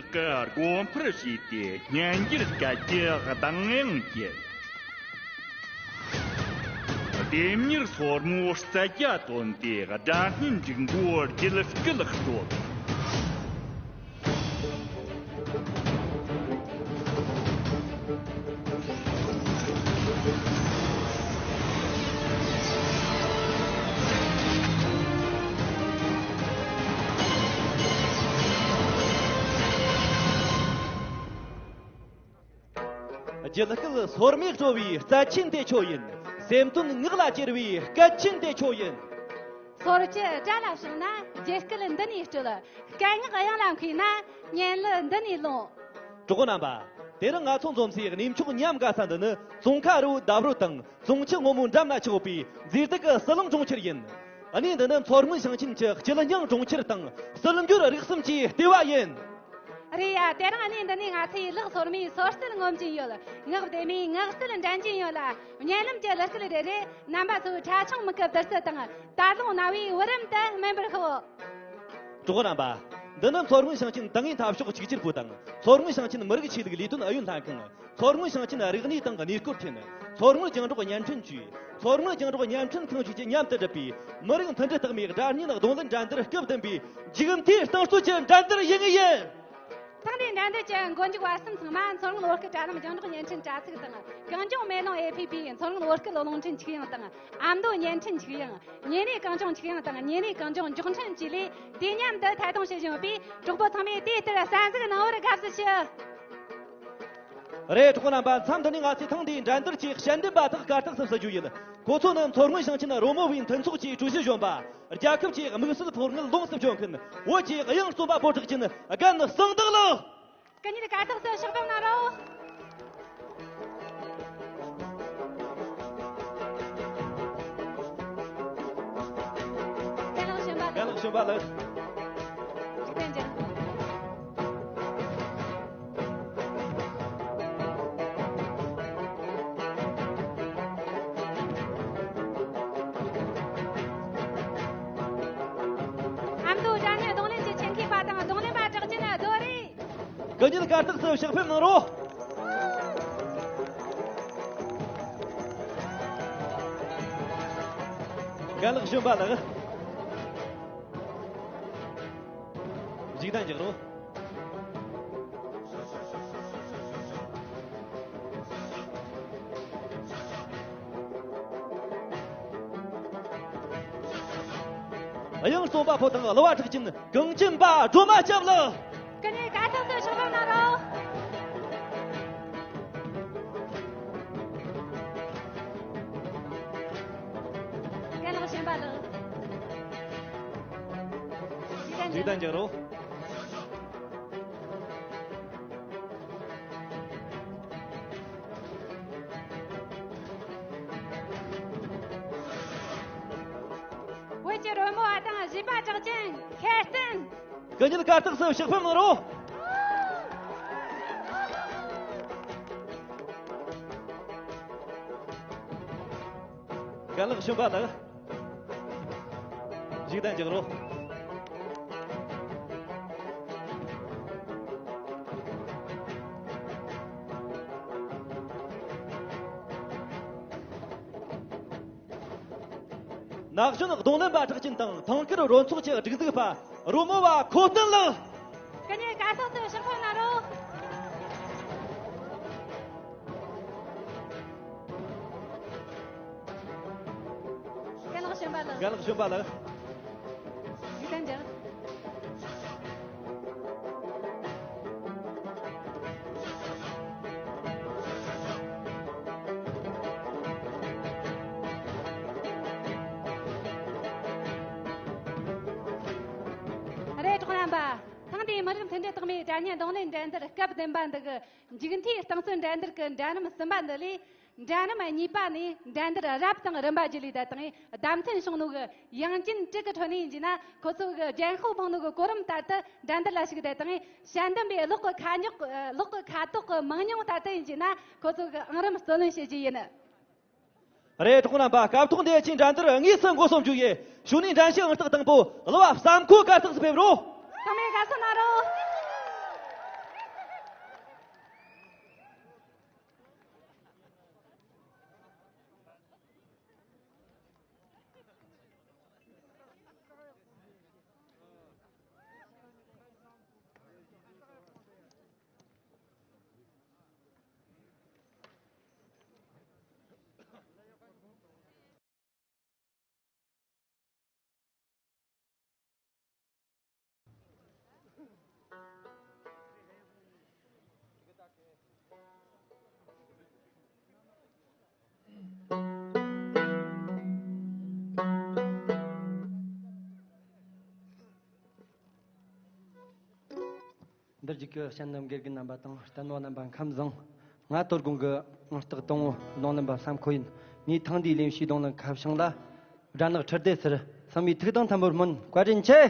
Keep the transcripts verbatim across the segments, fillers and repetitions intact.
སྐུ་དགོངས་འཕར་བྱས་ཏེ་སྙན་འགྱུར་སྐད་ཀྱི་གདངས་དབྱངས་ཀྱིས། ལྡེམ་མྱུར་སོར་མོའི་རྩལ་རྒྱ་བཏོན་ཏེ་སྒྲ་སྙན་འབྲུག་མགོའི་རྒྱུད་སྐུད་དཀྲོལ། རྒྱུད་སྐུད་སོར་མོས་དཀྲོལ་བའི་རྩལ་ཆེན་དེ་ཁྱོད་ཡིན། སེམས་དོན་ངག་ལ་གྱེར་བའི་སྐད་ཆེན་དེ་ཁྱོད་ཡིན། སོར་བཅུ་སྒྲ་ལ་བྱུང་ན་རྒྱུད་སྐུད་འདི་ནས་དཀྲོལ། སྐད་ངག་དབྱངས་ལ་མཁས་ན་སྙན་གླུ་འདི་ནས་ལོངས། གྲོགས་རྣམ་པ། དེ་རིང་ང་ཚོ་འཛོམས་སའི་གནས་མཆོག་ཉམས་དགའ་ས་འདི་ནི་ཙོང་ཁ་རི་བོ་འདབས་རོལ་དང་ཙོང་ཆུ་སྔོན་མོའི་འགྲམ་ན་ཆགས་པའི་མཛེས་སྡུག་གི་ཟི་ལིང་གྲོང་ཁྱེར་ཡིན། གནས་འདི་ནི་མཚོ་སྔོན་ཞིང་ཆེན་གྱི་སྐྱིད་སྙིང་གྲོང་ཁྱེར་དང་སྲིད་འབྱོར་རིག་གསུམ་གྱི་ལྟེ་བ་ཡིན། རེད་ཡ། དེ་རིང་གནས་འདི་ནས་ང་ཚོས་ལག་སོར་མོའི་སོར་རྩལ་ངོམ་གྱིན་ཡོད། ངག་བདེ་མོའི་ངག་རྩལ་འགྲན་གྱིན་ཡོད་ལ། བརྙན་ལམ་གྱི་གླུ་སྐད་རེ་རེས་རྣམ་པ་ཚོའི་ཁྲ་ཆུང་མིག་གི་བདུད་རྩི་དང་། དར་ལུང་རྣ་བའི་བུ་རམ་དུ་སྨིན་པར་ཤོག། གྲོགས་རྣམ་པ། འདི་ནི་མཚོ་སྔོན་ཞིང་ཆེན་ཏང་ཨུའི་འཐབ་ཕྱོགས་གཅིག་གྱུར་པུའུ་དང་། མཚོ་སྔོན་ཞིང་ཆེན་མི་རིགས་ཆོས་ལུགས་ལས་དོན་ཨུ་ཡོན་ལྷན་ཁང་། མཚོ་སྔོན་ཞིང་ཆེན་རིག་གནས་དང་གནས་སྐོར་ཐིན། མཚོ་སྔོན་རྒྱང་སྒྲོག་བརྙན་འཕྲིན་ཅུས། མཚོ་སྔོན་རྒྱང་སྒྲོག་བརྙན་འཕྲིན་ཁང་བཅས་ཀྱིས་མཉམ་དུ་བསྒྲུབས་པའི་མི་རིགས་མཐུན་སྒྲིལ་རྟགས་མའི་སྒྲ་སྙན་རྡུང་ལེན་འགྲན་བསྡུར་སྐབས་བདུན་པའི་མཇུག་མཐའི་རྟིང་རྩོད་ཀྱི་འགྲན་བསྡུར་ཡིན་ངེས་ཡིན། ཐེངས་འདིའི་འགྲན་བསྡུར་གྱི་མགོ་མཇུག་བར་གསུམ་ཚང་མ་མཚོ་སྔོན་བོད་སྐད་དྲ་ལམ་རྒྱང་སྒྲོག་བརྙན་འཕྲིན་དྲ་ཚིགས་དང་། གངས་ལྗོངས་མེ་ལོང་ཨེ་ཕི་ཕི། མཚོ་སྔོན་བོད་སྐད་གློག་འཕྲིན་ཆིག་ཡང་དང་། ཨ་མདོ་བརྙན་འཕྲིན་ཆིག་ཡང་། ཉེ་ནས་གངས་ལྗོངས་ཆིག་ཡང་དང་། ཉེ་ནས་གངས་ལྗོངས་མགྱོགས་འཕྲིན་བཅས་ལས་དུས་མཉམ་དུ་ཐད་གཏོང་བྱེད་བཞིན་ཡོད་པས། གྲོགས་པོ་ཚང་མས་དེ་ལྟར་གསན་གཟིགས་གནང་བར་དགའ་བསུ་ཞུ། རེད། གྲོགས་པོ་རྣམ་པ། མཚམས་འདི་ནས་ང་ཚོས་ཐེངས་འདིའི་འགྲན་བསྡུར་གྱི་དཔྱད་འདེམས་པ་དག་གར་སྟེགས་སུ་བསུ་རྒྱུ་ཡིན། ཁོ་ཚོ་ནི་མཚོ་སྔོན་ཞིང་ཆེན་རོལ་མོ་བའི་མཐུན་ཚོགས་ཀྱི་ཀྲུའུ་ཞི་གཞོན་པ། རྒྱལ་ཁབ་ཀྱི་དམིགས་བསལ་ཕོགས་དངུལ་ལོངས་སུ་སྤྱོད་མཁན་བོད་ཀྱི་དབྱངས་རྩོམ་པ་པོ་གྲགས་ཅན་རྒན་གསང་བདག་ལགས། སྐུ་ཉིད་གར་སྟེགས་སུ་ཕྱག་ཕེབས་གནང་རོགས། རྒན་ལགས་གཞོན་པ་ལགས། རྒན་ལགས་གཞོན་པ་ལགས། འཇིག་རྟེན་འཇིག། ཨ་མདོའི་སྒྲ་སྙན་རྡུང་ལེན་གྱི་ཆེད་མཁས་པ་དང་རྡུང་ལེན་པ་གྲགས་ཅན་རྡོ་རེད། སྐུ་ཉིད་གར་སྟེགས་སུ་ཕྱག་ཕེབས་གནང་རོགས། རྒན་ལགས་གཞོན་པ་ལགས། འཇིག་རྟེན་འཇིག་རོགས། དབྱངས་རྩོམ་པ་པོ་དང་གླུ་བ་གྲགས་ཅན་གངས་ཅན་པ་སྒྲོལ་མ་སྐྱབས་ལགས། སྐུ་ཉིད་གར་སྟེགས་སུ་ཕྱག་ཕེབས་གནང་རོགས། རྒན་ལགས་གཞོན་པ་ལགས། འཇིག་རྟེན་འཇིག་རྟེན་འཇིག་རོགས། བོད་ཀྱི་རོལ་མོ་བ་དང་བཞས་པ་གྲགས་ཅན་ཤེར་བསྟན། སྐུ་ཉིད་གར་སྟེགས་སུ་ཕྱག་ཕེབས་གནང་རོགས། རྒན་ལགས་གཞོན་པ་ལགས། འཇིག་རྟེན་འཇིག་རོགས། ན་གཞོན་རྡུང་ལེན་པ་གྲགས་ཅན་དང་ཐང་དཀར་རོལ་ཚོགས་ཀྱི་སྒྲིག་འཛུགས་པ་རོལ་མོ་བ་ཁོ་བསྟན་ལགས། སྐུ་ཉིད་གར་སྟེགས་སུ་ཕྱག་ཕེབས་གནང་རོགས། རྒན་ལགས་གཞོན་པ་ལགས། རྒན་ལགས་གཞོན་པ་ལགས། འཇིག་རྟེན་འཇིག། རེད། གྲོགས་རྣམ་པ། ཐེངས་འདིའི་མི་རིགས་མཐུན་སྒྲིལ་རྟགས་མའི་སྒྲ་སྙན་རྡུང་ལེན་འགྲན་བསྡུར་སྐབས་བདུན་པ་འདི་གི་མཇུག་མཐའི་རྟིང་རྩོད་འགྲན་བསྡུར་གྱི་འགྲན་རིམ་གསུམ་པ་འདི་ལས། འགྲན་རིམ་གཉིས་པ་ནས་འགྲན་བསྡུར་རབ་དང་རིམ་པ་བརྒྱུད་ལས་ད་དང་བདམས་ཐོན་བྱུང་ནོ་གི་ཡང་ཅིན་ཀྲིག་གི་ཁྲོད་ནས་ཡིན་གྱི་ན། ཁོ་ཚོ་གི་རྒྱན་ཤོག་འཕངས་ནོ་གི་གོ་རིམ་ལྟར་དུ་འགྲན་བསྡུར་ལ་ཞུགས་ཏེ་དང་། དཔྱད་འདེམས་པའི་གློག་གི་ཁ་ཉོག་གློག་གི་ཁ་དོག་གི་མང་ཉུང་ལྟར་དུ་ཡིན་གྱི་ན། ཁོ་ཚོ་གི་ཨང་རིམ་རྩོད་ལེན་བྱེད་རྒྱུ་ཡིན། རེད། གྲོགས་རྣམ་པ། སྐབས་ཐོག་འདིའི་ཆེད་འགྲན་བསྡུར་དངོས་སུ་འགོ་རྩོམ་རྒྱུ་ཡིན། གཞུག་ནས་འགྲན་ཞུགས་ཨང་རྟགས་དང་པོ་གླུ་བ་བསམ་ཁོ་གར་སྟེགས་སུ་ཕེབས་རོགས། ཚང་མས་དགའ་བསུ་གནང་རོགས། འདིར་བཞུགས་ཀྱི་སྤྱན་ནམ་དགེ་རྒན་རྣམ་པ་དང་བསྟན་འོག་རྣམ་པ་ཁམས་བཟང་། ང་དོལ་གོང་གི་ཨང་རྟགས་དང་པོ་རྡུང་ལེན་པ་བསམ་ཁོ་ཡིན། ངའི་ཐེངས་འདིའི་ལེན་བྱའི་རྡུང་ལེན་ཁ་བྱང་ལ། སྦྲ་ནག་ཁྲི་ལྡེ་ཟུར་ཚང་མས་ཐུགས་དང་མཐུན་པར་སྨོན། བཀའ་དྲིན་ཆེ།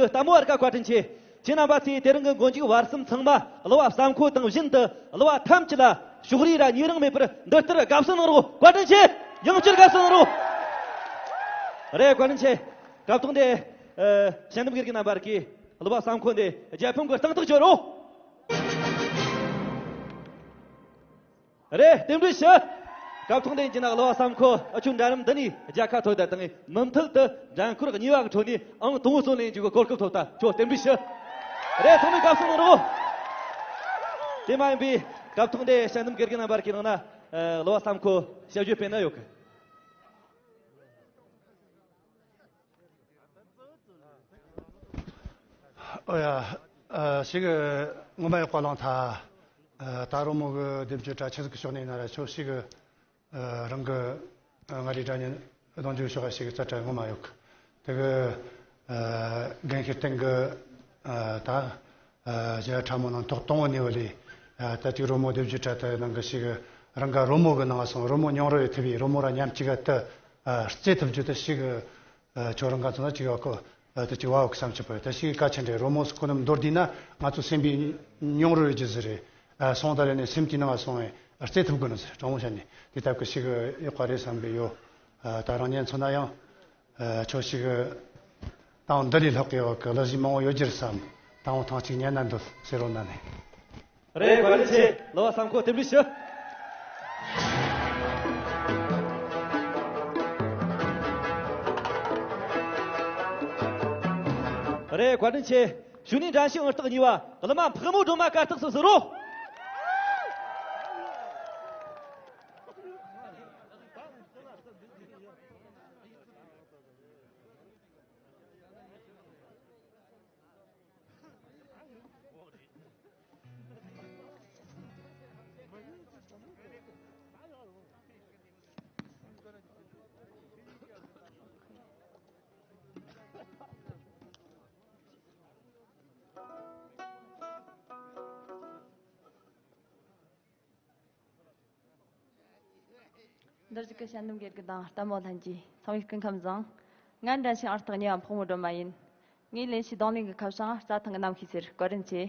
གི་ལྟད་མོ་བ་རིགས་བཀའ་དྲིན་ཆེ། ཁྱེད་རྣམ་པ་ཚོས་དེ་རིང་གི་མགོ་མཇུག་བར་གསུམ་ཚང་མ་གླུ་བ་བསམ་ཁོ་དང་བཞིན་དུ་གླུ་བ་ཐམས་ཅད་ལ་ཕྱོགས་རིས་ར་ཉེ་རིང་མེད་པར་འདི་ལྟར་དགའ་བསུ་གནང་རོགས། བཀའ་དྲིན་ཆེ། ཡང་བསྐྱར་དགའ་བསུ་གནང་རོགས། རེད། བཀའ་དྲིན་ཆེ། སྐབས་ཐོག་འདི་ཨ་ཞལ་འདེབས་དགེ་རྒན་རྣམ་པར་གྱིས་གླུ་བ་བསམ་ཁོ་འདི་རྒྱལ་ཕམ་གྱི་གཏིང་ཐག་གཅོད་རོགས། རེད། རྟེན་འབྲེལ་ཞུ། སྐབས་ཐོག་འདི་ཡིན་གྱི་ན་གླུ་བ་བསམ་འཁོར་ཨ་ཆུ་འདྲ་རམ་འདི་ནས་རྒྱལ་ཁ་ཐོབ་དང་། མུ་མཐུད་དུ་འགྲན་ཁུལ་གཉིས་པ་གི་ཁྲོད་ནས་ཨང་དང་པོ་སོན་ལེན་རྒྱུ་གི་གོ་སྐབས་ཐོབ་ད། ཁྱོད་རྟེན་འབྲེལ་ཞུ། རེད། ཚང་མས་བཀའ་གསུང་གནང་རོགས། དེ་མ་ཡིན་པའི་སྐབས་ཐོག་འདི་དཔྱད་འདེམས་དགེ་རྒན་རྣམ་པར་གྱི་ནང་ན་གླུ་བ་བསམ་འཁོར་ཞབས་ཞུ་སྤེལ་ན་ཡོད་གི། ཨོ་ཡ། ཨ། ཞིག་ངོ་མ་ཡག་པ་བླངས་ཐལ། ཨ། ད་རོལ་མོ་གི་སྡེབ་སྦྱོར་དྲ་ཆི་ཟིག་གི་ཕྱོགས་ནས་ཡིན་ན་ར། ཁྱོད་ཞིག་ཨ། རང་གི་ཨ། མངའ་རིས་སྒྲ་སྙན་རྡུང་རྒྱུའི་ཕྱོགས་ཞིག་རྩ་དྲ་ངོ་མ་ཡོད་གི། དེ་གི་ཨ། རྒན་ཤེས་སྟེང་གི་ཨ། ད་ཨ། རྒྱ་ཕྲ་མོ་ནང་ཐོག་དང་པོ་ནས་བ་ལས། ཨ། ད་ཅིག་རོལ་མོ་སྡེབ་སྦྱོར་དྲ་དེ་ནང་གི་ཞིག་རང་ག་རོལ་མོ་གི་ནང་སོང་རོལ་མོ་མྱོང་རོལ་ཡོད་ཐུབ་པའི་རོལ་མོ་ར་མཉམ་གཅིག་ག་དེ་ཨ། རྩེ་ཐུབ་རྒྱུ་དེ་ཞིག་ཨ། ཁྱོད་རང་ག་ཚོ་ན་ཅིག་ཡོད་གོ། ཨ། དེ་ཅིག་བ་འོག་བསམ་ཆུ་པོ་དེ་ཞིག་གལ་ཆེན་རེད། རོལ་མོ་སུ་ཁོ་ནམ་མདོར་བསྡུས་ན་ང་ཚོ་སེམས་པའི་མྱོང་རོལ་ཡོད་རྒྱུ་ཟིག་རེད། ཨ། སོང་ད་རེ་ནས་སེམས་ཀྱི་ནང་སོང་བས་རྩེ་ཐུབ་དགོས་ནི་ཟིག་རེད། དྲང་མོ་བཤད་ནས་དེ་ལྟ་བུ་ཞིག་ཡོད་པ་རེད་བསམ་གི་ཡོད། ཨ། ད་རང་ཉིད་མཚོན་ན་ཡང་། ཨ། ཁྱོད་ཞིག་དང་འདི་ལས་ལྷག་གི་ཡོད་གི་གླུ་གཞས་མང་བོ་ཡོད་རྒྱུ་རེད་བསམ། དང་པོ་ཐེངས་གཅིག་ཉན་ན་འདོད་ཟེར་རོ་ན་ནས། རེད། བཀའ་དྲིན་ཆེ། གླུ་བ་བསམ་འཁོར་རྟེན་འབྲེལ་ཞུ། རེད། བཀའ་དྲིན་ཆེ། གཞུག་ནས་འགྲན་ཞུགས་ཨང་རྟགས་གཉིས་པ་གླུ་མ་འཕགས་མོ་སྒྲོལ་མ་གར་སྟེགས་སུ་ཟུར་རོ། འདིར་བཞུགས་ཀྱི་དཔྱད་འདེམས་དགེ་རྒན་དང་ལྟད་མོ་ལྷན་རྒྱས་ཚང་མའི་སྐུ་ཁམས་བཟང་། ང་འགྲན་ཞུགས་ཨང་རྟགས་གཉིས་པ་འཕགས་མོ་སྒྲོལ་མ་ཡིན། ངའི་ལེན་རྒྱུའི་རྡུང་ལེན་གྱི་ཁ་བྱང་རྩྭ་ཐང་གི་གནམ་གཤིས་ཟེར། བཀའ་དྲིན་ཆེ།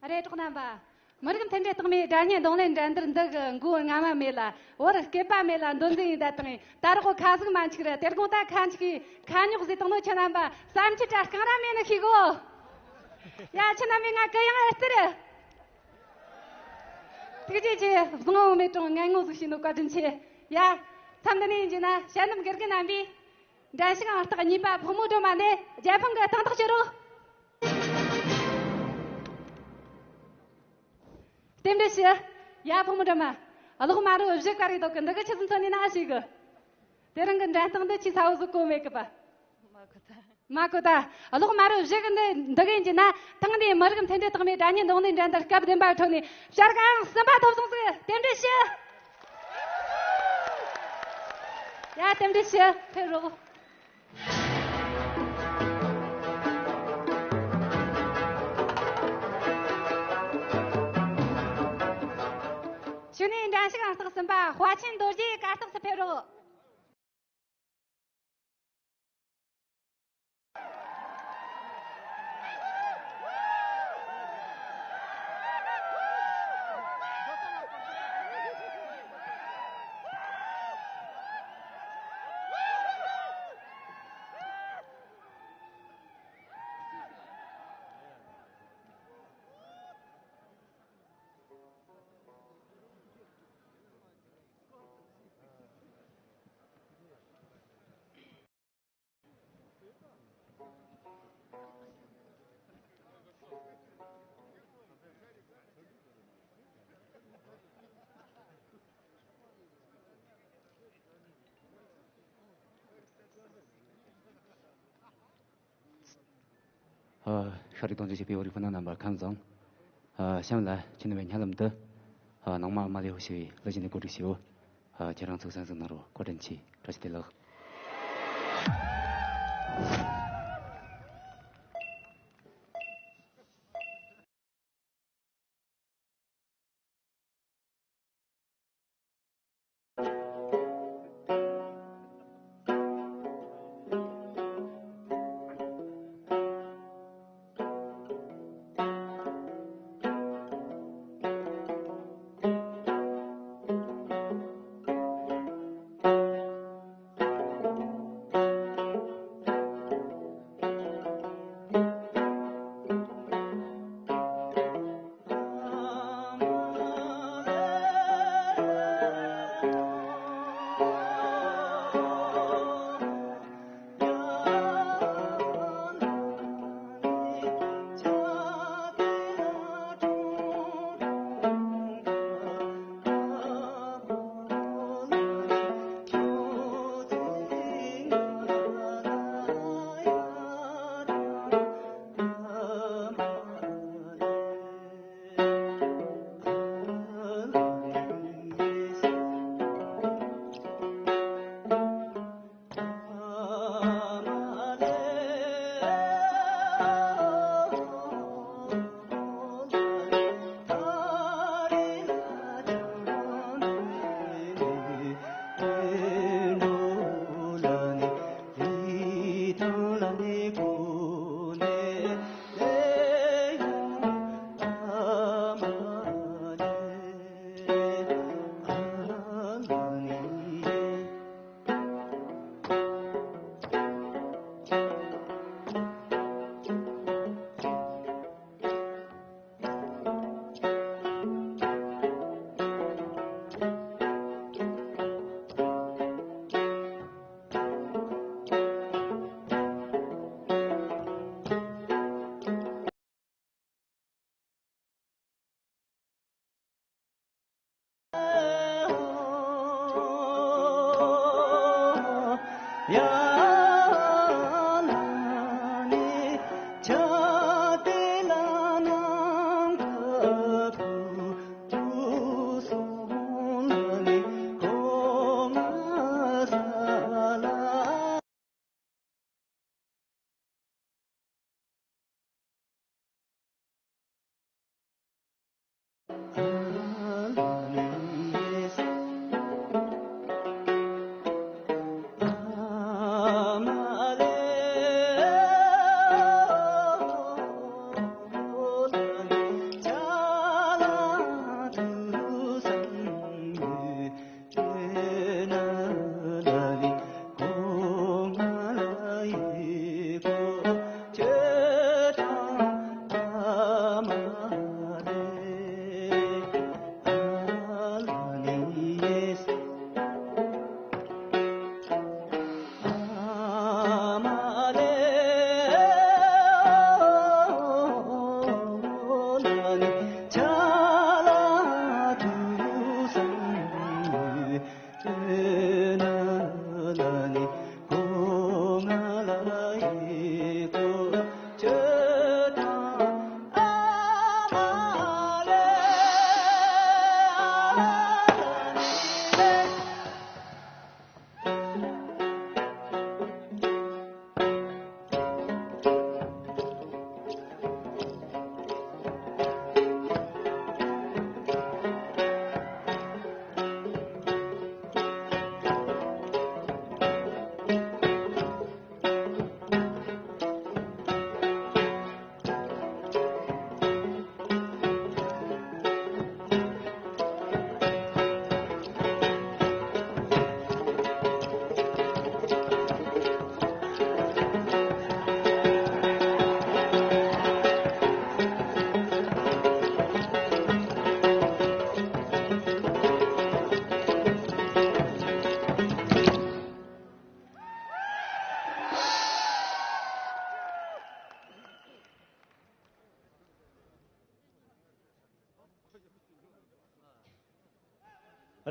རེད། གྲོགས་རྣམ་པ། མི་རིགས་མཐུན་སྒྲིལ་རྟགས་མའི་སྒྲ་སྙན་རྡུང་ལེན་འགྲན་བསྡུར་འདི་གི་མགོ་རྔ་མ་མེད་ལ་བར་སྐེད་པ་མེད་ལ་མདོ་འཛིན་ཡིན་ད་དང་ད་རོགས་ཁ་ཟུག་མ་འཆིག་ར། དེ་དགོང་ད་ཁ་འཆིག་གི་ཁ་རྙོག་ཟིག་བཏང་ནོ། ཁྱེད་རྣམ་པ་བསམ་འཆར་དྲ་རྐང་ར་མེད་ནི་ཤེས་གོ། ཡ་ཁྱེད་རྣམ་པས་ང་གུ་ཡངས་ཨེ་སྟེར། ཐུགས་རྗེ་ཆེ། བཟང་བོ་མེད་གྲོང་ངན་ངོ་ཟིག་ཤེས་ནོ་བཀའ་དྲིན་ཆེ། ཡ། མཚམས་འདི་ནས་ཡིན་གྱི་ན་ཞལ་འདེམས་དགེ་རྒན་རྣམ་པས། འགྲན་ཞུགས་ཨང་རྟགས་གཉིས་པ་ཕོ་མོ་སྒྲོལ་མ་ནས་རྒྱལ་ཕམ་གྱི་སྟེང་ཐག་གཅོད་རོགས། རྟེན་འབྲེལ་ཞུ། ཡ་ཕོ་མོ་སྒྲོལ་མ། གློག་དམར་པོ་བཞི་ཀ་རེ་འདུག་གི། འདི་གི་ཆི་ཟིག་མཚོན་ནས་ན་ཞིག་གི། དེ་རིང་གི་འགྲན་སྟངས་འདི་ཆི་ས་བོ་ཟིག་གོ་མེད་གི་པ། མ་གོ་ད། གློག་དམར་པོ་བཞི་གི་འདི་འདི་གི་ཡིན་གྱི་ན་ཐེངས་འདིའི་མི་རིགས་མཐུན་སྒྲིལ་རྟགས་མའི་སྒྲ་སྙན་རྡུང་ལེན་འགྲན་བསྡུར་སྐབས་བདུན་པའི་ཁྲོད་ནས་བྱ་དགའ་ཨང་གསུམ་པ་ཐོབ་སོང་ཟིག། རྟེན་འབྲེལ་ཞུ། ཡ་རྟེན་འབྲེལ་ཞུ། ཕེབས་རོགས། གཞུག་ནས་འགྲན་ཞུགས་ཨང་རྟགས་གསུམ་པ་དཔའ་ཆེན་རྡོ་རྗེ་གར་སྟེགས་སུ་ཕེབས་རོགས། ཨ། ཤ་རི་གདོང་ཅན་ཞེས་པའི་བོད་རིགས་སྤུན་ཟླ་རྣམ་པ་ཁམས་བཟང་། ཨ། གཤམ་ལ་ཁྱེད་རྣམ་པའི་སྙན་ལམ་དུ། ཨ། ནང་མ་མ་ལེ་ཧོ་ཞེས་པའི་གླུ་གཞས་ནས་གོ་སྒྲིག་ཞུའོ། ཨ། ཁྱེད་རང་ཚོ་གསན་གཟིགས་གནང་རོགས། བཀའ་དྲིན་ཆེ། བཀྲ་ཤིས་བདེ་ལེགས།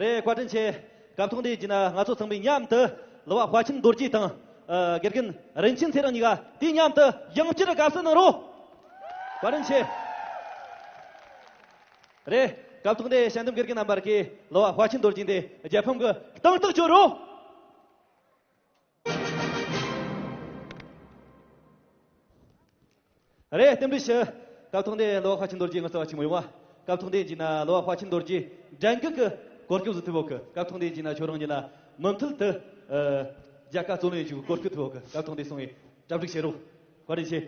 རེད། བཀའ་དྲིན་ཆེ། སྐབས་ཐོག་འདིའི་རྗེས་ན་ང་ཚོ་ཚང་མས་མཉམ་དུ་གླུ་བ་དཔའ་ཆེན་རྡོ་རྗེ་དང་། ཨ། དགེ་རྒན་རིན་ཆེན་ཚེ་རིང་གཉིས་ཀ་དུས་མཉམ་དུ་ཡང་བསྐྱར་དགའ་བསུ་གནང་རོགས། བཀའ་དྲིན་ཆེ། རེད། སྐབས་ཐོག་འདིའི་དཔྱད་འདེམས་དགེ་རྒན་རྣམ་པར་གྱིས་གླུ་བ་དཔའ་ཆེན་རྡོ་རྗེ་འདི་རྒྱལ་ཕམ་གྱི་སྟེང་ཐག་གཅོད་རོགས། རེད། རྟེན་འབྲེལ་ཞུ། སྐབས་ཐོག་འདིར་གླུ་བ་དཔའ་ཆེན་རྡོ་རྗེ་ངོ་ཚ་བ་ཅིག་མ་ཡོང་བ། སྐབས་ཐོག་འདིར་ཡིན་ན་གླུ་བ་དཔའ་ཆེན་རྡོ་རྗེ་འགྲན་ཁུལ་གྱི་གོ་སྐབས་སུ་ཐུབ་ཡོད་གི། སྐབས་ཐོག་འདིར་ཡིན་ན་ཁྱོད་རང་ཉིད་ལ་མུ་མཐུད་དུ། ཨ། རྒྱལ་ཁ་རྩོད་ལེན་བྱེད་རྒྱུའི་གོ་སྐབས་ཐུབ་ཡོད་གི། སྐབས་ཐོག་འདིར་སོང་བའི་གྲ་སྒྲིག་བྱེད་རོགས། བཀའ་དྲིན་ཆེ།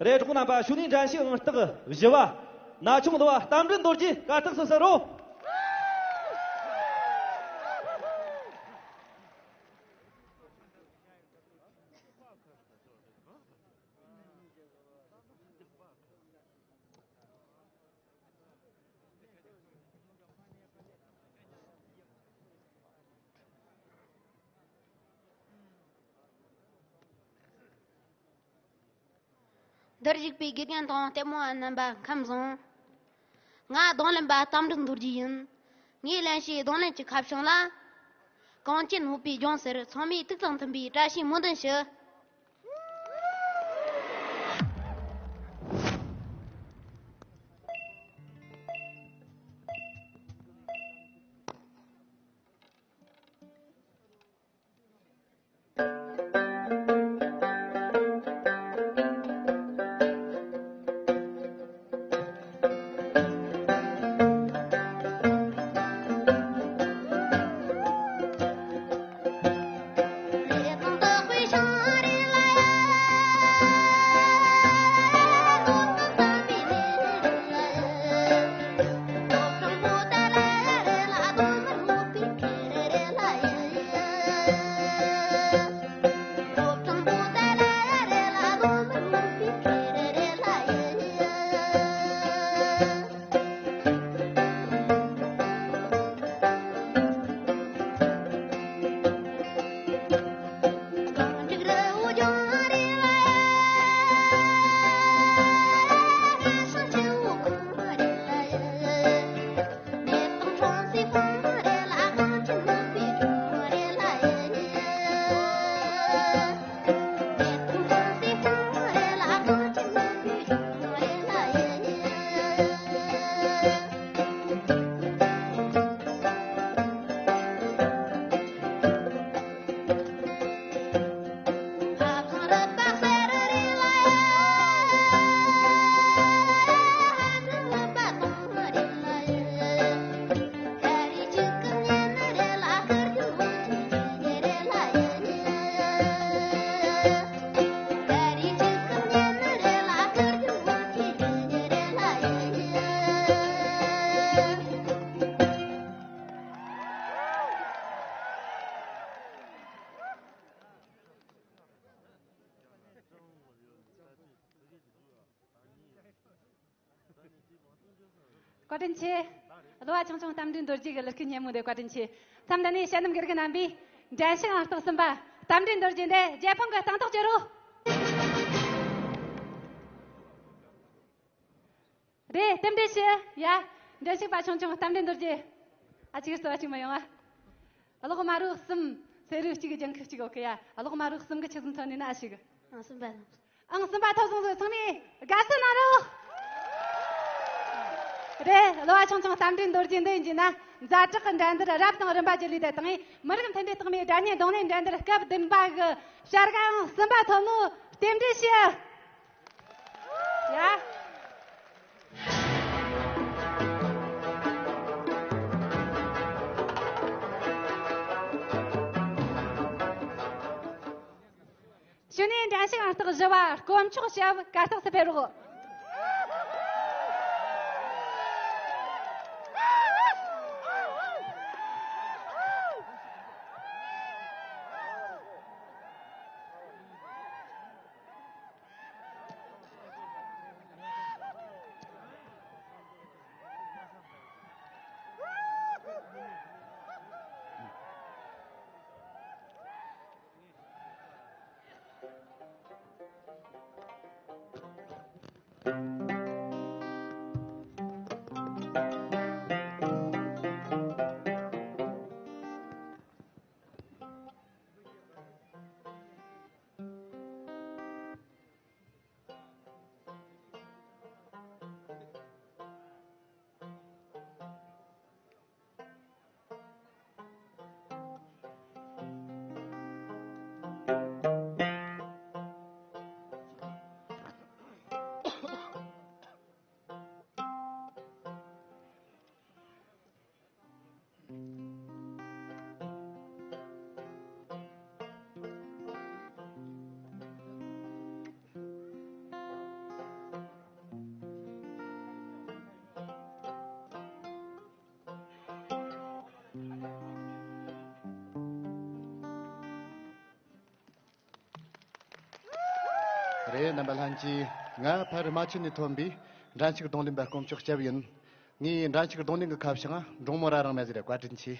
རེད། གྲོགས་རྣམ་པ། གཞུག་ནས་འགྲན་ཞུགས་ཨང་རྟགས་བཞི་བ། ན་ཆུང་གླུ་བ་རྟ་མགྲིན་རྡོ་རྗེ་གར་སྟེགས་སུ་གསོལ་རོགས། འདིར་བཞུགས་པའི་དགེ་རྒན་དང་ལྟད་མོ་བ་རྣམ་པ་ཁམས་བཟང་། ང་རྡུང་ལེན་པ་རྟ་མགྲིན་རྡོ་རྗེ་ཡིན། ངའི་ལེན་བྱའི་རྡུང་ལེན་གྱི་ཁ་བྱང་ལ། གངས་ཅན་སྨུག་པའི་ལྗོངས་ཟེར། ཚང་མས་ཐུགས་དང་མཐུན་པའི་བཀྲ་ཤིས་སྨོན་འདུན་ཞུ། བཀའ་དྲིན་ཆེ། གླུ་བ་ཆུང་ཆུང་རྟ་མགྲིན་རྡོ་རྗེ་གི་གླུ་སྐད་སྙན་མོ་དེ་བཀའ་དྲིན་ཆེ། མཚམས་འདི་ནས་དཔྱད་འདེམས་དགེ་རྒན་རྣམ་པས་འགྲན་ཞུགས་ཨང་རྟགས་གསུམ་པ་རྟ་མགྲིན་རྡོ་རྗེ་འདི་རྒྱལ་ཕམ་གྱི་སྟེང་ཐག་གཅོད་རོགས། རེད། རྟེན་འབྲེལ་ཞུ་ཡ། འགྲན་ཞུགས་པ་ཆུང་ཆུང་རྟ་མགྲིན་རྡོ་རྗེ། ཨ། ཅིག་རྩོལ་བ་ཅིག་མ་ཡོང་ཨ། གློག་དམར་རོ་གསུམ། སེར་རོ་གཅིག་གི་ལྗང་ཁུ་གཅིག་ཡོད་གི་ཡ། གློག་དམར་རོ་གསུམ་གི་ཆི་ཟིག་ཐོན་ནི་ན་ཨ་ཞིག་ཨང་གསུམ་པ་ལ། ཨང་གསུམ་པ་ཐོབ་སོང་ཟིག་ཚང་མས་དགའ་བསུ་གནང་རོགས། རེད། གླུ་བ་ཆུང་ཆུང་རྟ་མགྲིན་རྡོ་རྗེ་འདི་ཡིན་གྱི་ན། ཛ་དྲག་གི་འགྲན་བསྡུར་རབ་དང་རིམ་པ་བརྒྱུད་ལས་དེ་དང་མི་རིགས་མཐུན་སྒྲིལ་རྟགས་མའི་སྒྲ་སྙན་རྡུང་ལེན་འགྲན་བསྡུར་སྐབས་བདུན་པ་གི་བྱ་དགའ་ཨང་གསུམ་པ་ཐོབ་ནོ་རྟེན་འབྲེལ་ཞུ། ཡ། གཞུག་ནས་འགྲན་ཞུགས་ཨང་རྟགས་བཞི་བ་དཀོན་མཆོག་ཞབས་གར་སྟེགས་སུ་ཕེབས་རོགས། རེད། རྣམ་པ་ལྷན་རྒྱས། ང་ཕར་རྨ་ཆུ་ནས་ཐོན་པའི་འགྲན་ཞུགས་རྡུང་ལེན་པ་དཀོན་མཆོག་སྐྱབས་ཡིན། ངས་འགྲན་ཞུགས་རྡུང་ལེན་གྱི་ཁ་བྱང་འབྲོང་མོ་རྭ་རིང་མ་ཟེར། བཀའ་དྲིན་ཆེ།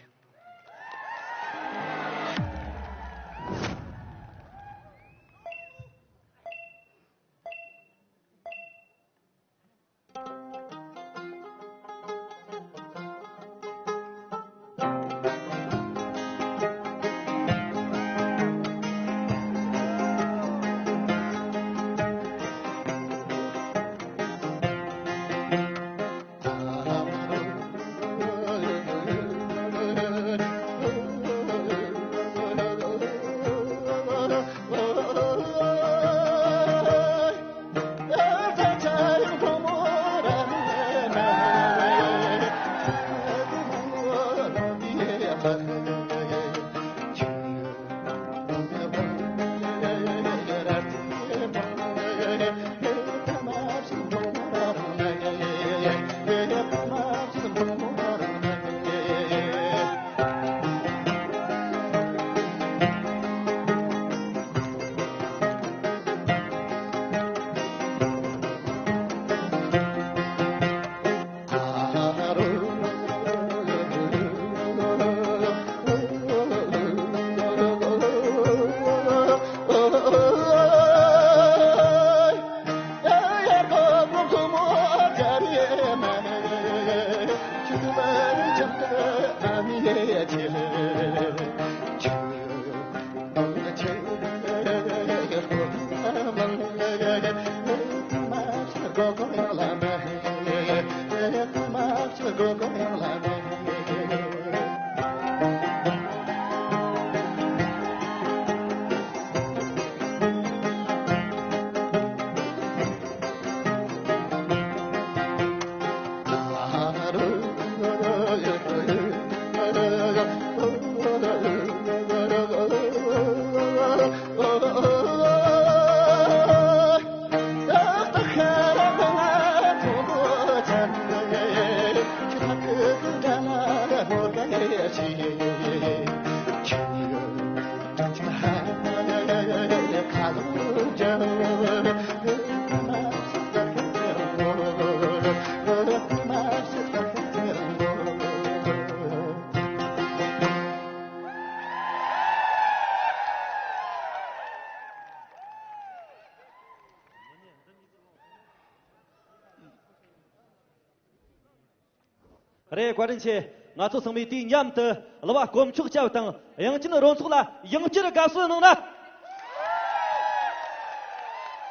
རེད། བཀའ་དྲིན་ཆེ། ང་ཚོ་ཚང་མས་དུས་མཉམ་དུ་གླུ་བ་དཀོན་མཆོག་སྐྱབས་དང་དབྱངས་ཅན་རོལ་ཚོགས་ལ་ཡང་བསྐྱར་དགའ་བསུ་གནང་ན།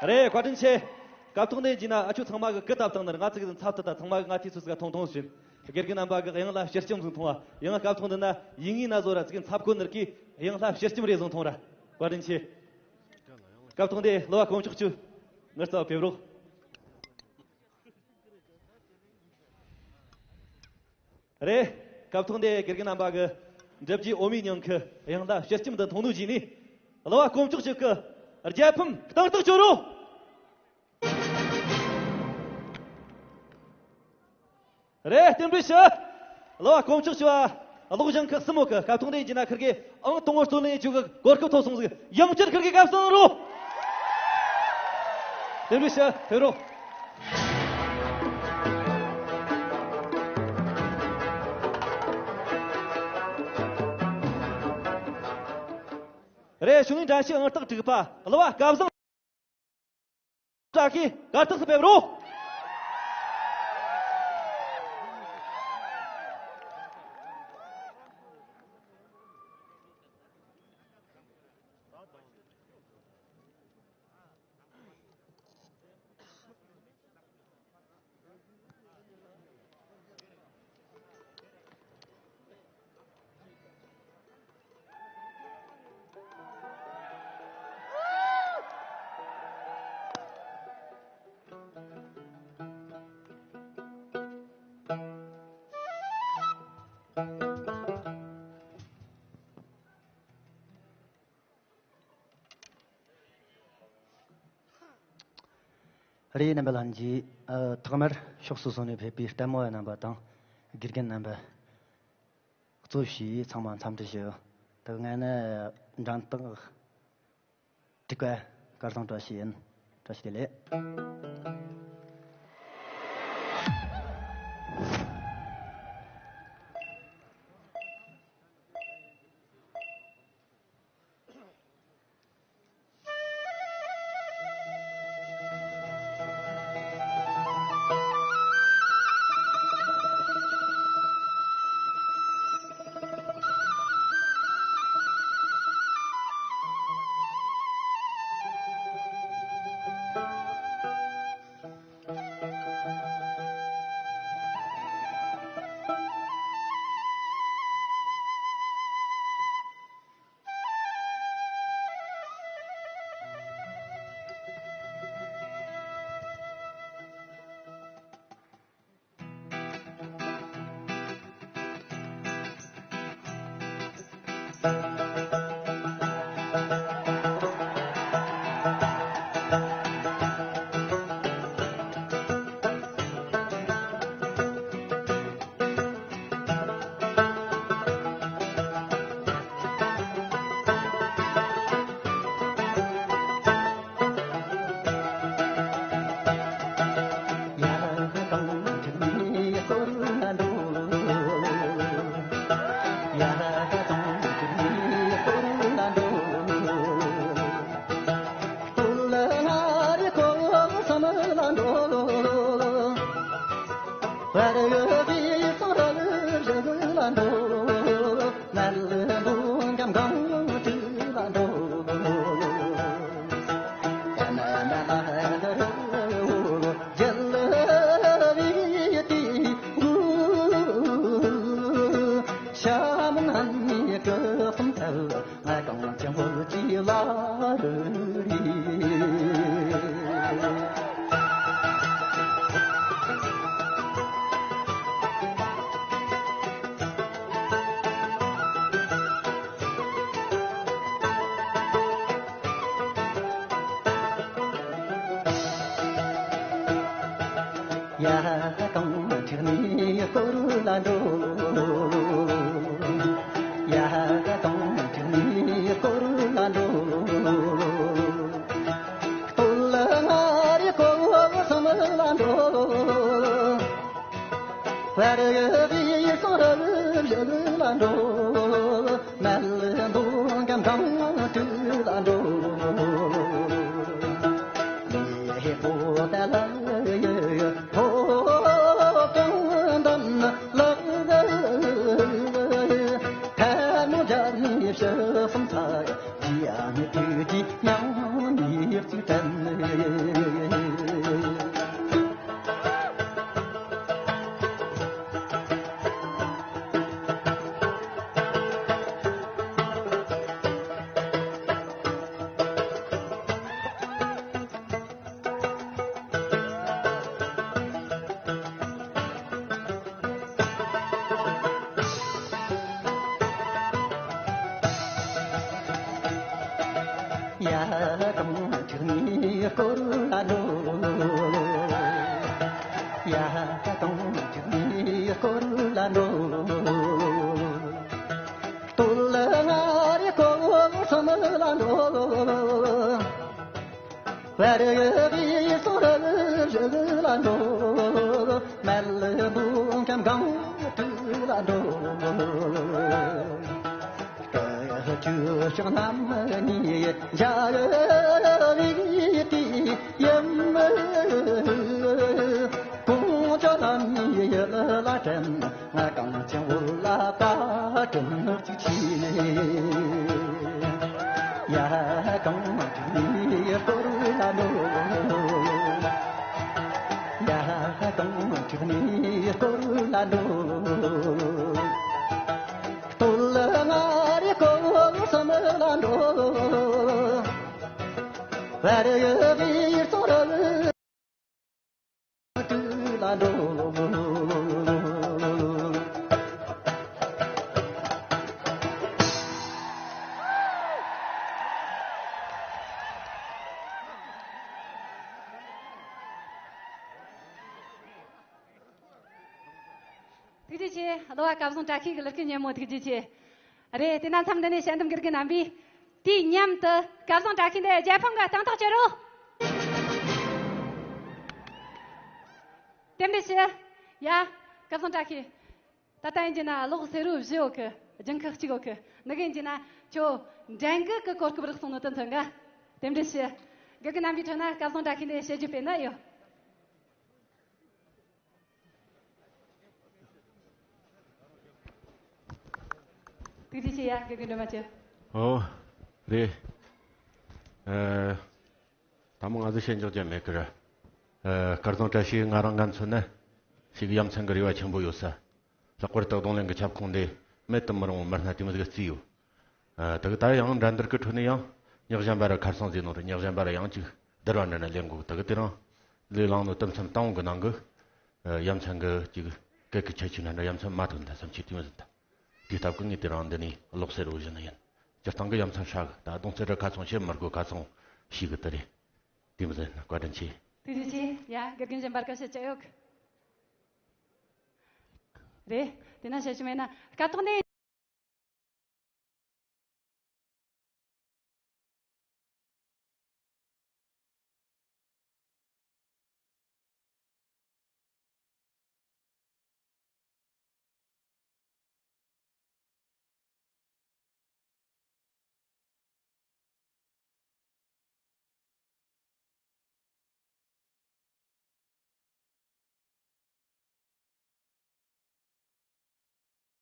རེད། བཀའ་དྲིན་ཆེ། སྐབས་ཐོག་འདི་ཡིན་ན་ཨ་ཆོ་ཚང་མ་གི་སྐུ་ད་བཏང་ནི་རེད། ང་ཚོ་གི་འཚབ་ཏུ་ད་ཚང་མ་གི་ང་ཐུགས་སུ་ག་ཐོང་ཐོང་ཟིན། དགེ་རྒན་རྣམ་པ་གི་དབྱངས་ལ་ཕྱི་ལྕམ་ཟིག་མཐོང་བ། ཡང་སྐབས་ཐོག་འདི་ན་ཡིན་ངེས་ན་བཟོ་ར་ཚིག་འཚབ་གོ་ནི་རེད་གི། དབྱངས་ལ་ཕྱི་ལྕམ་རེ་ཟིག་མཐོང་ར། བཀའ་དྲིན་ཆེ། སྐབས་ཐོག་འདི་གླུ་བ་དཀོན་མཆོག་ཆུ་ངར་རྩ་བ་ཕེབས་རོགས། རེད། སྐབས་ཐོག་འདི་དགེ་རྒན་རྣམ་པ་གི་འགྲུབ་རྒྱུའི་འོ་མའི་ཉིང་ཁུ་དབྱངས་ལ་ཕྱི་ལྕམ་དུ་མཐོང་ནུས་བྱས་ནས། གླུ་བ་དཀོན་མཆོག་ཆུ་གི་རྒྱལ་ཕམ་གཏང་སྟེགས་བཅོ་རོགས། རེད། རྟེན་འབྲེལ་ཞུ། གླུ་བ་དཀོན་མཆོག་ཆུ་བ་གློག་ཞིང་ཁུ་གསུམ་མོ་གི་སྐབས་ཐོག་འདི་ཡིན་ན་ཁིར་གི་ཨང་དང་པོ་རྩོད་ལེན་བྱེད་རྒྱུ་གི་གོ་སྐབས་ཐོབ་སོང་ཟིག་ཡང་བསྐྱར་ཁིར་གི་དགའ་བསུ་གནང་རོགས། རྟེན་འབྲེལ་ཞུ། ཕེབས་རོགས། རེད། ཞུ་ནི་འགྲན་ཞུགས་ཨང་རྟགས་དྲུག་པ་གླུ་བ་སྐལ་བཟང་བཀྲ་ཤིས་གར་སྟེགས་སུ་ཕེབས་རོགས། རེད། རྣམ་པ་ལྷན་རྒྱས། ཨ། ཐོག་མར་ཕྱོགས་སོ་སོ་ནས་ཕེབས་པའི་ལྟད་མོ་བ་རྣམ་པ་དང་དགེ་རྒན་རྣམ་པ་གཙོ་བྱས་ཚང་མ་འཚམས་འདྲི་ཞུ། ད་ང་ནི་འགྲན་རྟགས་དྲུག་པ་སྐལ་བཟང་བཀྲ་ཤིས་ཡིན། བཀྲ་ཤིས་བདེ་ལེགས། ཡ་དང་ཁྲིག་ནས་སྐོར་ལ་འགྲོ། ཡ་དང་ཁྲིག་ནས་སྐོར་ལ་འགྲོ། སྟོད་མངའ་རིས་སྐོར་གསུམ་ལ་འགྲོ། བར་ཡུལ་གསུང་རབ་བཞི་ལ་འགྲོ། མལ་འདུ་འགྲམ་གང་དྲུག་ལ་འགྲོ། ལས་པོ་ཏ་ལ་ཡོད་ཐོག་ཀྱང་འདམ་ལག་ཐལ་མོ་སྦྱར་ནས་ཕྱི་གསུམ་ཚ། རྒྱ་མི་དུས་ཀྱི་མྱང་ཉེར་གཅིག་དྲན། ཡ་དང་ཁྲིག་ནས་སྐོར་ལ་འགྲོ། ཡ་དང་ཁྲིག་ནས་སྐོར་ལ་འགྲོ། སྟོད་མངའ་རིས་སྐོར་གསུམ་ལ་འགྲོ། བར་ཡུལ་གསུང་རབ་བཞི་ལ་འགྲོ། མལ་འདུ་འགྲམ་གང་དྲུག་ལ་འགྲོ། སྐུ་ཆུ་ཕྱོགས་རྣམས་ནས་འཇའ་རིས་དེ་ཡིན། ཀོང་ཇོ་ལ་ནི་ཡུལ་ལ་དྲན། ང་གངས་ཅན་བོད་ལ་བཀའ་དྲིན་གཅིག་ཆེ། ཡ་གངས་ཁྲིག་ནས་སྐོར་ལ་འགྲོ། ཡ་གངས་ཁྲིག་ནས་སྐོར་ལ་འགྲོ། སྟོད་མངའ་རིས་སྐོར་གསུམ་ལ་འགྲོ། བར་ཡུལ་གསུང་རབ་དྲུག་ལ་འགྲོ། ཐུགས་རྗེ་ཆེ། གླུ་བ་སྐལ་བཟང་བཀྲ་ཤིས་ཀྱི་གླུ་སྐད་སྙན་མོ་ཐུགས་རྗེ་ཆེ། རེད། དེ་ན་མཚམས་འདི་ནས་དཔྱད་འདེམས་དགེ་རྒན་རྣམ་པས་དུས་མཉམ་དུ་སྐལ་བཟང་བཀྲ་ཤིས་འདི་རྒྱལ་ཕམ་གྱི་གཏན་ཐག་གཅོད་རོགས། རྟེན་འབྲེལ་ཞུ། ཡ། སྐལ་བཟང་བཀྲ་ཤིས། ད་ལྟ་ཡིན་གྱི་ན་གློག་སེར་པོ་བཞི་ཡོད་གི། རྒྱུན་ཁག་གཅིག་ཡོད་གི། ནི་གི་ཡིན་གྱི་ན་ཁྱོད་འགྲན་གི་གི་གོ་སྐབས་རག་སོང་ནོ་དེ་མཚོན་གི། རྟེན་འབྲེལ་ཞུ། དགེ་རྒན་རྣམ་པའི་ཁྲོད་ན་སྐལ་བཟང་བཀྲ་ཤིས་འདི་བཤད་རྒྱུ་དཔེ་ན་ཡོད། ཐུགས་རྗེ་ཆེ། ཡ། དགེ་རྒན་སྒྲོལ་མ་ཆེ། ཨོ། རེད། ཨ། ད་མོ་ང་ཚོ་བཤད་འཇོག་རྒྱུ་མེད་ཀི་ར། ཨ། སྐལ་བཟང་བཀྲ་ཤིས་ང་རང་ང་མཚོན་ན་ཞིག་ཡ་མཚན་གི་རེ་བ་ཆེན་པོ་ཡོད་ས། ལྷག་པར་དུ་རྡུང་ལེན་གི་ཁྱབ་ཁོངས་འདི་མེད་དུ་མི་རུང་བ་མི་སྣ་དེ་མོ་ཟིག་བརྩིས་ཡོད། ཨ། དེ་གི་ད་ཡང་འགྲན་བསྡུར་གི་ཁྲོད་ནས་ཡང་ཉག་གཞན་པ་ར་ཁར་སང་ཟིག་ནོ་ར་ཉག་གཞན་པ་ར་ཡང་ཅིག་བསྡུར་བ་འདྲ་ན་ལེན་དགོས། དེ་གི་དེ་རིང་ལས་བླངས་ནོ་དུམ་མཚམས་བཏང་བོ་གི་ནང་གི། ཨ། ཡ་མཚན་གི་ཅིག་སྐད་གི་ཁྱད་ཆོས་འདྲ་འདྲ་ཡ་མཚན་མ་ཐོན་ད་བསམ་ཆེ་དེ་མོ་ཟིག་ད། དེའི་སྟབས་ཀྱིས་ངས་དེ་རིང་འདི་ནས་གློག་སེར་པོ་བཞི་ནི་ཡིན། སྤྱིར་བཏང་གི་ཡ་མཚན་ཧྲ་གི། ད་རྡུང་རྩེད་ར་ཁ་ཚང་བཤད་མི་དགོས། ཁ་ཚང་ཤེས་གི་དེ་རེད། དེ་མི་ཟེར་ན་བཀའ་དྲིན་ཆེ། ཐུགས་རྗེ་ཆེ། ཡ། དགེ་རྒན་གཞན་པར་སྐད་ཆ་ཅི་ཡོད་གི། རེད། དེ་ན་བཤད་རྒྱུ་མེད་ན་སྐབས་ཐོག་ནས།